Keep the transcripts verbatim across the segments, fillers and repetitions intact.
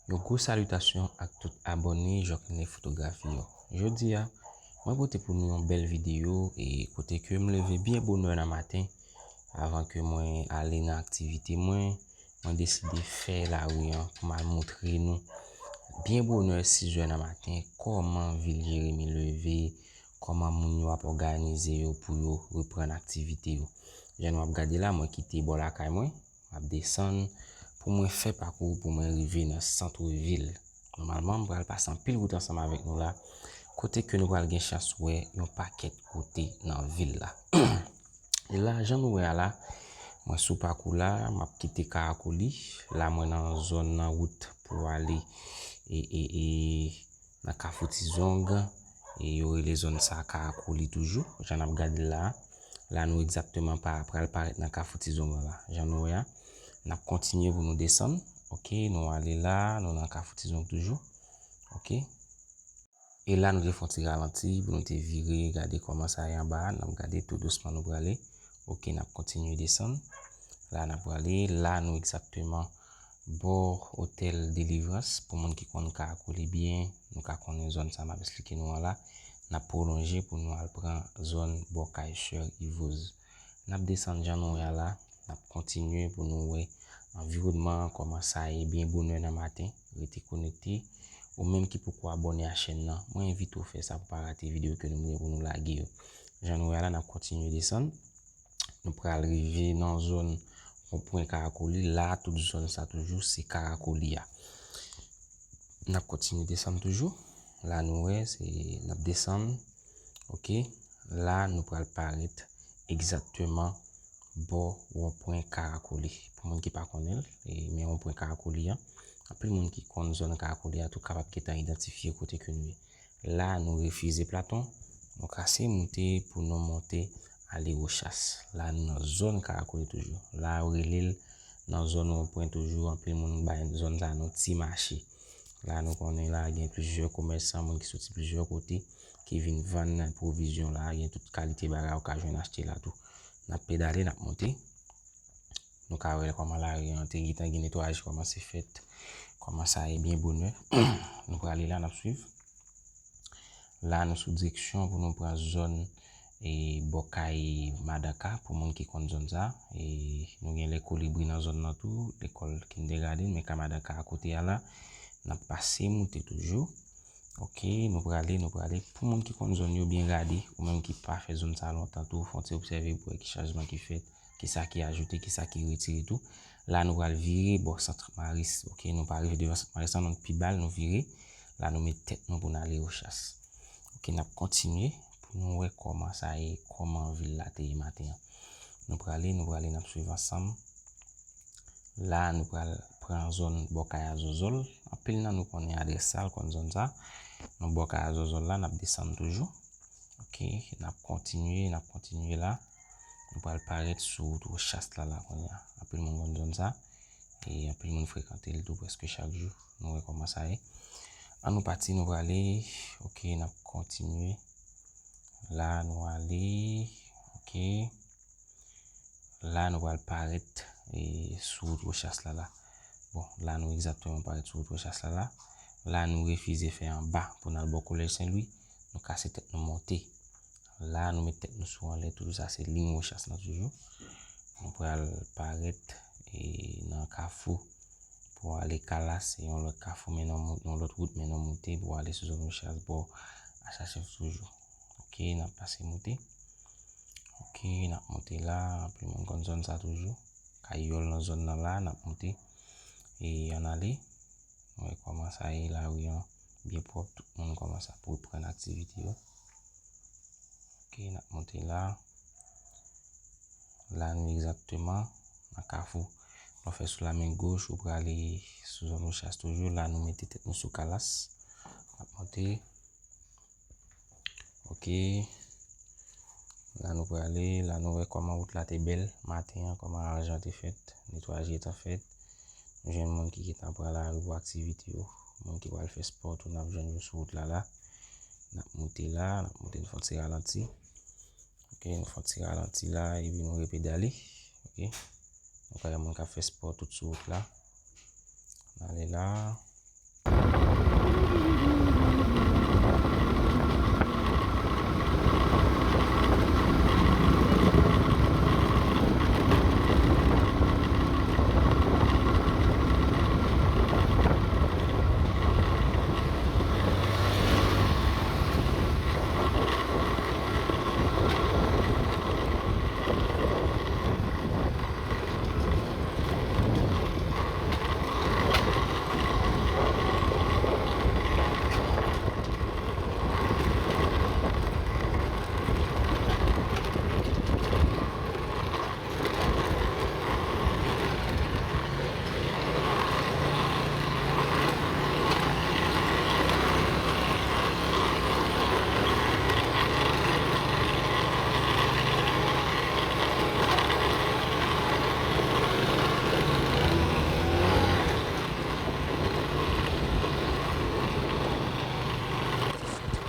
Yon gwo salitasyon ak tout abòne Jòknè Fotografi yo. Jodi a, mwen pote pou nou yon bèl videyo e kote ke m leve byen bonè nan maten, avan ke mwen ale nan aktivite mwen, mwen deside fè lari an pou m al montre nou byen bonè sizè nan maten kòman vil Jeremi leve, kòman moun yo ap òganize yo pou yo reprann aktivite yo. Jan nou ap gade la, mwen kite bò lakay mwen, m ap desann pou mwen fè pakou pou mwen rive nan sant vil. Nòmalman, m pral pase anpil wout ansanm avèk nou la, kote ke nou pral gen chans wè yon pakèt kote nan vil la. E la, jan nou wè a la, mwen sou pakou la, m ap kite Karakoli. La, mwen nan zòn nan wout pou ale e, e, e, nan Kafou Ti Zong. E yo rele zòn sa Karakoli toujou. Jan n ap gade la, la nou egzakteman pa, pral parèt nan Kafou Ti Zong la. Jan nou wè a, n ap kontinye pou nou desann. Ok, nou ale la, nou nan Kafou Ti Zong toujou. Ok. E la nou te fè yon ti ralanti pou nou te vire, gade kòman sa ye anba a. N ap gade tou dousman nou prale. Ok, n ap kontinye desann. La n ap prale, la nou egzakteman bò Otèl Delivrans. Pou moun ki konn Karakoli byen, nou ka konnen zòn sa m ap esplike nou an la. N ap pwolonje pou nou al pran zòn bò kay Sè Ivoz. N ap desann jan nou wè a la. N ap kontinye pou nou wè anviwònman an, kòman sa ye byen bonè nan maten. Rete konekte. Ou menm ki poko abòne a chèn nan, mwen envite w fè sa pou pa rate videyo ke nou gen pou nou lage yo. Jan nou wè a la, n ap kontinye desann. Nou pral rive nan zòn Wonpwen Karakoli. La, tout zòn sa toujou, se Karakoli a. N ap kontinye desann toujou. La, nou wè, se, n ap desann. Ok. La, nou pral parèt egzakteman bò Wonpwen Karakoli. Pou moun ki pa konnen l, e, men Wonpwen Karakoli an, anpil moun ki konn zòn Karakoli a tou kapab gentan idantifye kote ke nou ye. La, nou refize Platon, nou kase moute pou nou monte ale Wochas. La, nou nan zòn Karakoli toujou. La, yo rele l nan zòn Wonpwen toujou, anpil moun bay zòn sa non Ti Mache. La, nou konnen la, gen plizyè komèsan, moun ki soti plizyè kote, ki vin vann pwovizyon la, gen tout kalite bagay ou ka jwenn achte la tou. N ap pedale, n ap monte. Nou ka wè kòman lari an te gentan gen netwayaj kòmanse fèt, kòman sa ye byen bonè. Nou prale la, n ap swiv. La, nou sou direksyon pou nou pran zòn e bò kay Madanka, pou moun ki konn zòn sa. E nou gen lè Kolibri nan zòn nan tou, lekòl kindergarten, men kay Madanka akote a la. N ap pase moute toujou. Ok, nou prale, nou prale. Pou moun ki konn zòn yo byen gade, ou menm ki pa fè zòn sa lontan tou, fè yon ti obsève pou wè ki chanjman ki fèt, kisa ki ajoute, kisa ki retire tou. La, nou pral vire bò Sant Maris. Ok, nou pa rive devan Sant Maris la, nou pi ba l, nou vire. La, nou met tèt nou pou n ale Wochas. Ok, n ap kontinye pou nou wè kòman sa ye, kòman vil la te ye maten an. Nou prale, nou prale, n ap swiv ansanm. La, nou pral pran zòn bò kay a Zozòl. Anpil nan nou konnen adrès sa, l konn zòn sa. Nou bò kay a Zozòl la, n ap desann toujou. Ok, n ap kontinye, n ap kontinye la. Nou pral parèt sou wout Wochas la, la kounye a. Anpil moun konn zòn sa. E anpil moun frekante l tou prèske chak jou. Nou wè kòman sa ye. An nou pati, nou prale. Ok, n ap kontinye. La, nou ale. Ok. La, nou pral parèt e, sou wout Wochas la, la. Bon, la, nou egzakteman parèt sou wout Wochas la, la. La, nou refize fè anba pou n al bò Kolèj Sen Lwi. Nou kase tèt nou monte. La, nou met tèt nou sou anlè toujou. Sa se liy Wochas lan toujou. Nou pral parèt e, nan kafou pou ale Kalas. Se yon lòt kafou, men nan yon lòt wout, men nan moute pou ale sou zòn Wochas bò Achachèf toujou. Ok, n ap pase moute. Ok, n ap monte la. Anpil moun konn zòn sa toujou. Kay Yòl nan zòn nan la, n ap monte. E ann ale. Nou wè kòman sa ye, lari an byen pwòp. Tout moun kòmanse ap reprann aktivite yo. Ok, n ap monte la. La nou egzakteman nan kafou. Nou fè sou la men goch, ou prale sou zòn Wochas toujou. La nou mete tèt nou sou Kalas. N ap monte. Ok. La nou prale, la nou wè kòman wout la te bèl maten an, kòman aranjman te fèt, netwayaj gentan fèt. Nou jwenn moun ki gentan pran lari pou aktivite yo. Moun ki pral fè spò tou, n ap jwenn yo sou wout la la. N ap monte la, n ap monte, nou fè yon ti ralanti. Ok, nou fè yon ti ralanti la, epi nou repedale. Ok. Nou ka wè moun k ap fè spò tout sou wout la. N ale la.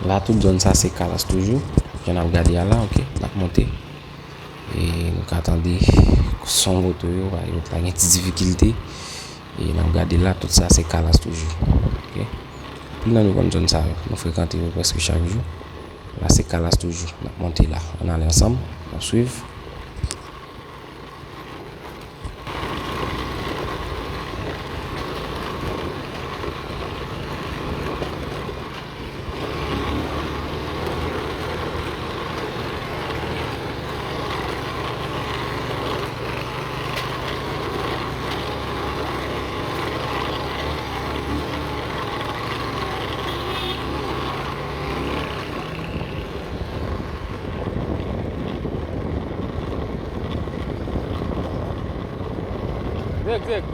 La, tout zòn sa se Kalas toujou. Jan n ap gade a la, ok, n ap monte. E nou ka tande son moto yo, pa egzanp, la gen ti difikilte. E n ap gade la, tout sa se Kalas toujou. Ok. Anpil nan nou konn zòn sa yo. Nou frekante yo prèske chak jou. La se Kalas toujou. N ap monte la. Ann ale ansanm. N ap swiv. Zèk, zèk.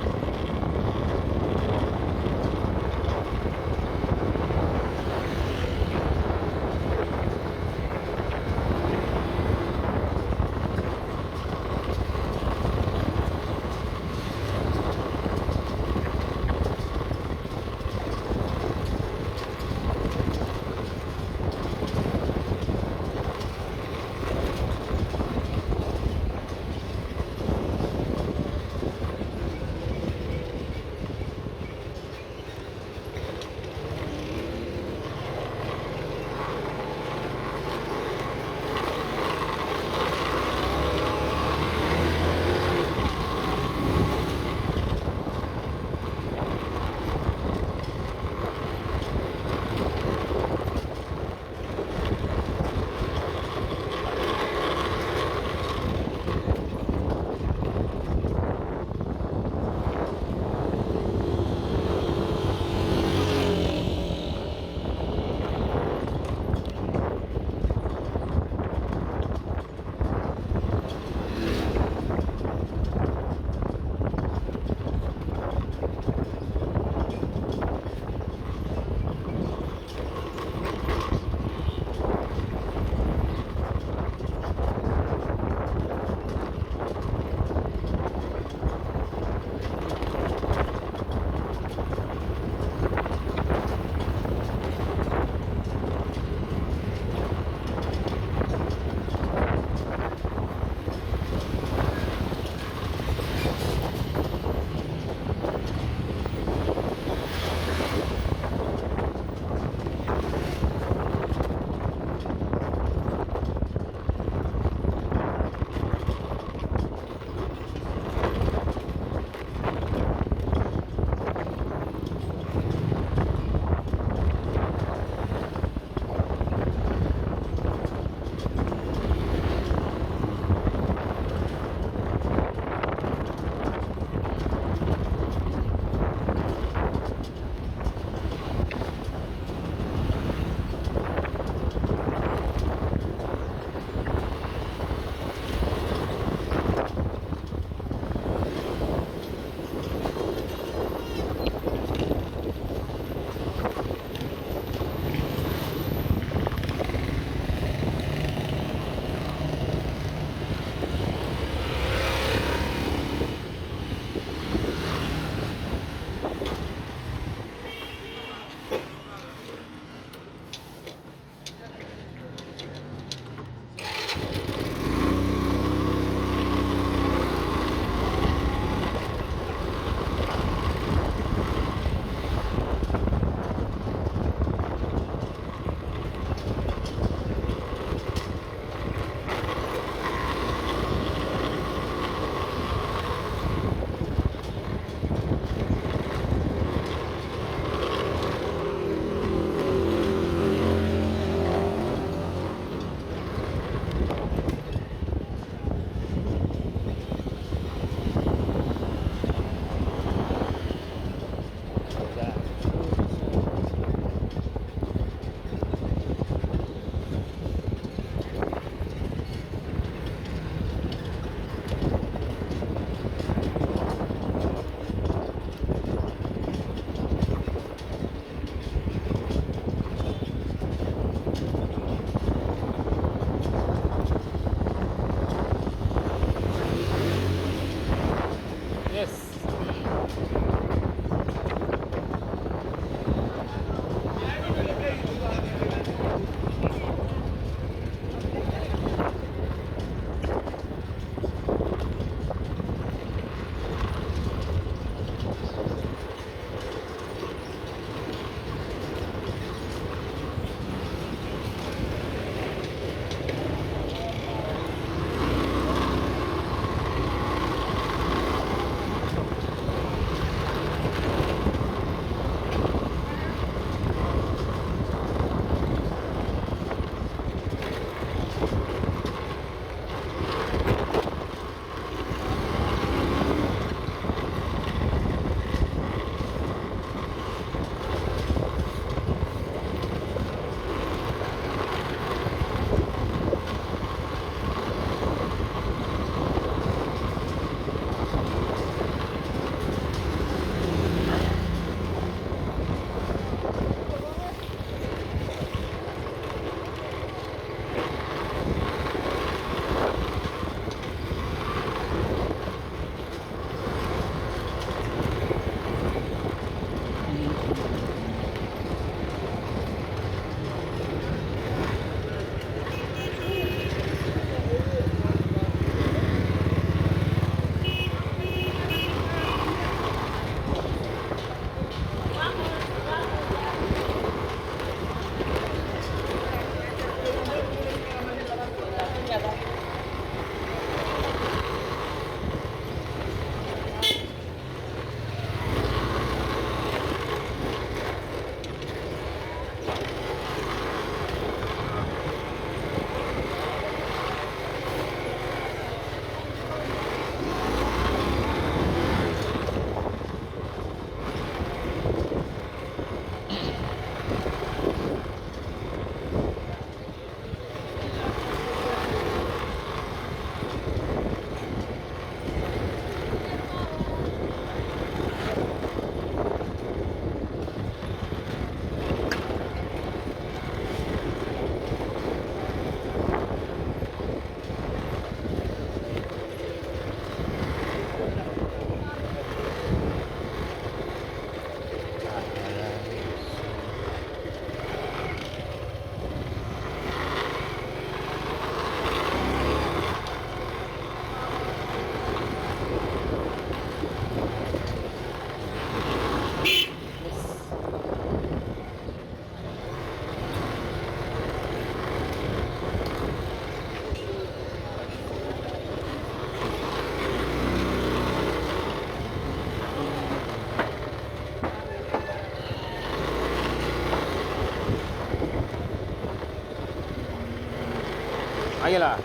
Anyen la.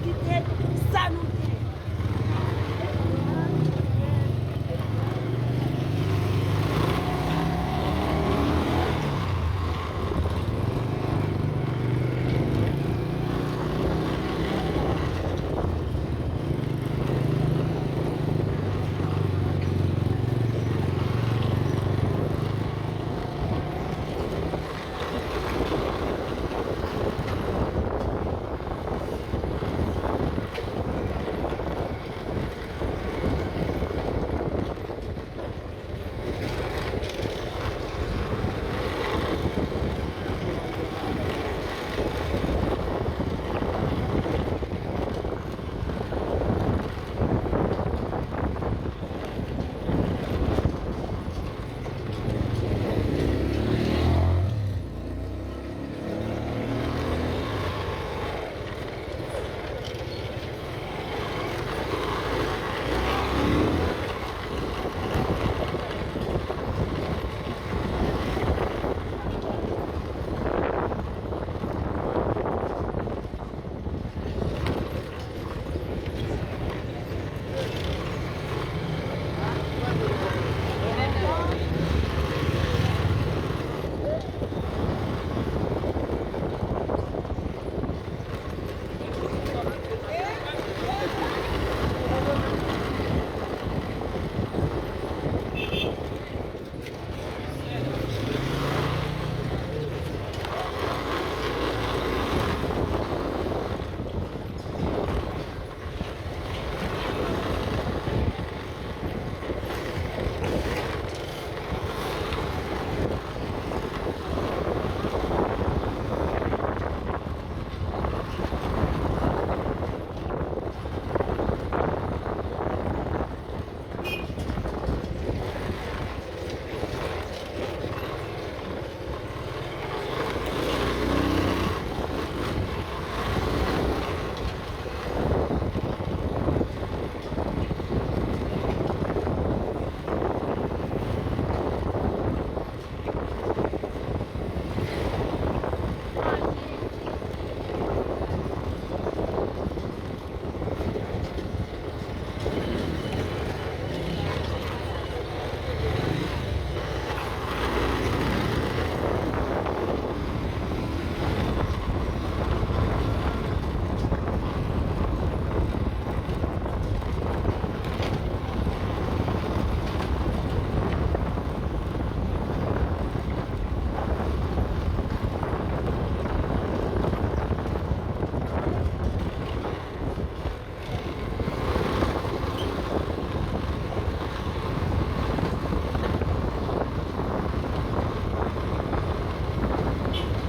Kite sa nou gen.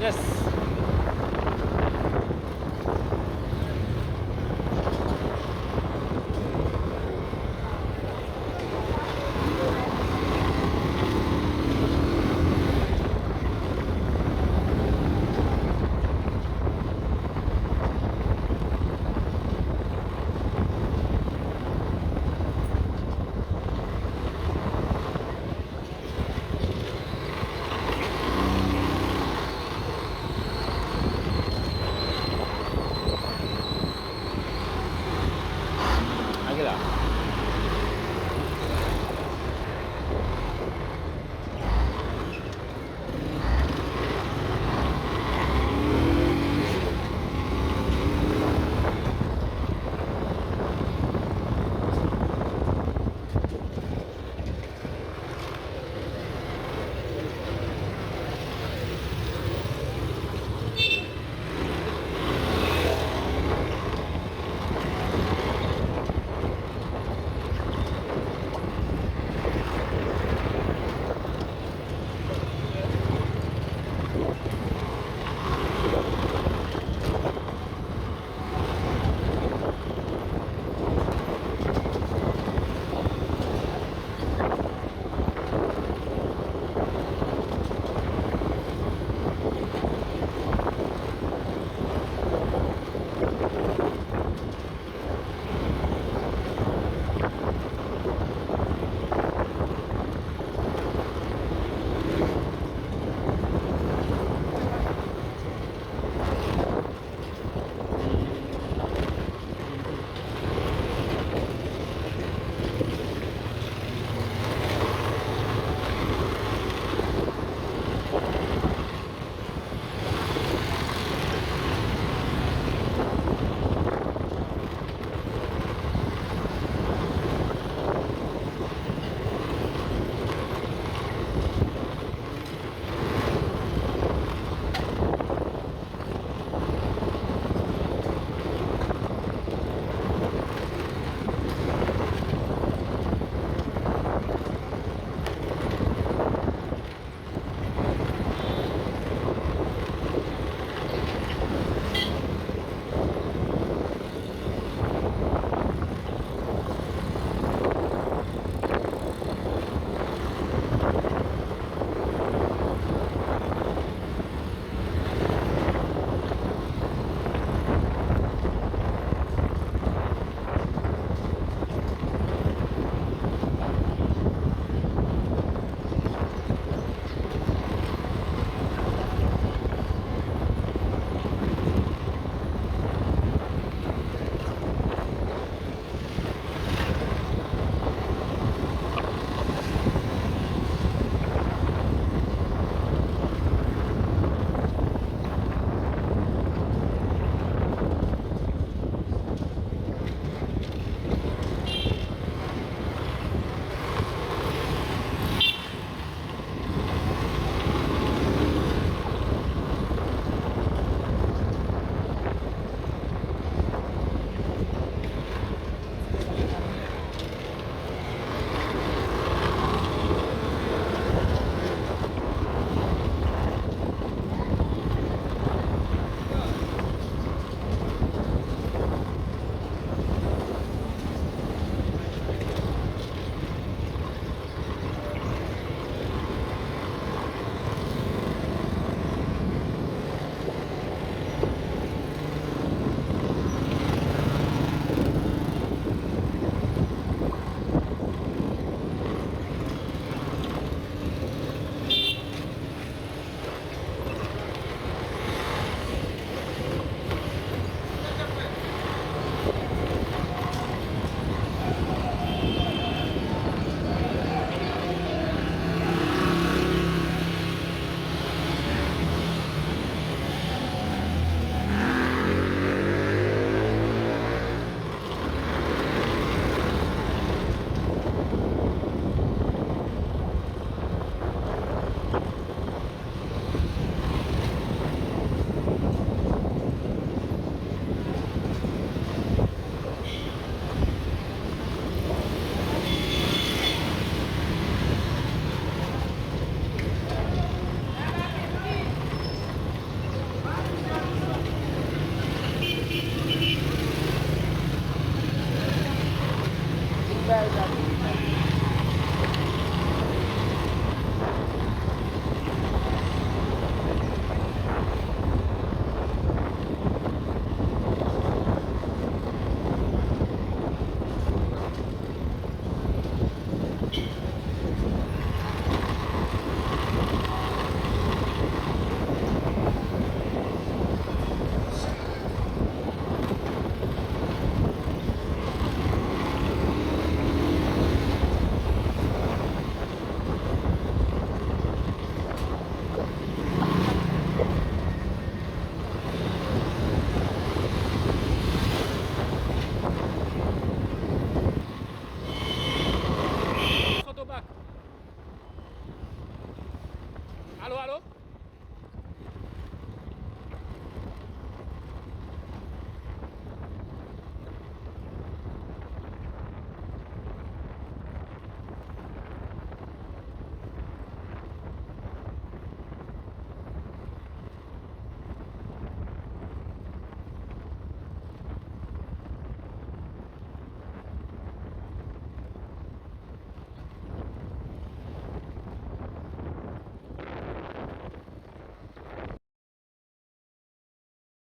Yes,